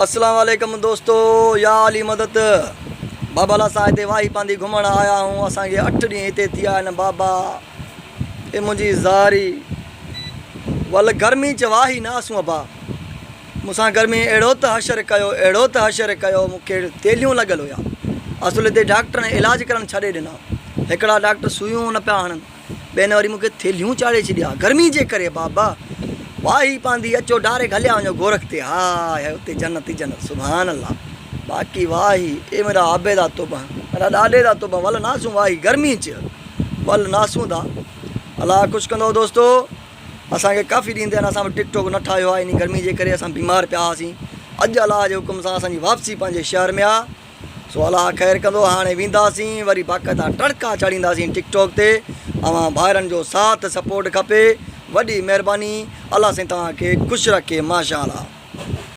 اسلام عليڪم دوستو يا علي مدد بابا لا اسان هتي واهي پانڌي گهمڻ آيا آهيون اسان کي اٺ ڏينهن هتي ٿي آيا آهن بابا اي منهنجي زاري ول گرمي چ واهي نه آسون ابا مون سان گرمي اهڙو ته حشر ڪيو اهڙو ته حشر ڪيو مون کي تيليون لڳل هيا اصل هتي ڊاڪٽرن علاج ڪرڻ ڇڏي ڏنا هڪڙا ڊاڪٽر سوئيون نه پيا هڻن ٻين وري مون کي ٿيلهيون چاڙهي ڇڏيا گرمي جي ڪري بابا واهي پانڌي اچو ڊائريڪٽ هليا وڃو گورک تي هاء هاء اتي جنت ئي جنت سبحان الله باقي واهي اي ميرا آبي دا توبه ميرا ڏاڏي دا توبه ول ناسون واهي گرمي چ ول ناسون دا الله خوش ڪندو دوستو اسان کي ڪافي ڏينهن ٿيا آهن اسان به ٽڪ ٽاڪ نه ٺاهيو آهي انهي گرمي جي ڪري اسان بيمار پيا هئاسين اڄ الله جي حڪم سان اسان جي واپسي پنهنجي شهر ۾ آ سو الله خير ڪندو هاڻي وينداسين وري باقاعده ٽڙڪا چاڙهينداسين ٽڪ ٽاڪ تي اوهان ڀائرن جو ساٿ سپورٽ کپي وڏي مهرباني الله سائين توهان کي خوش رکي ماشاء الله.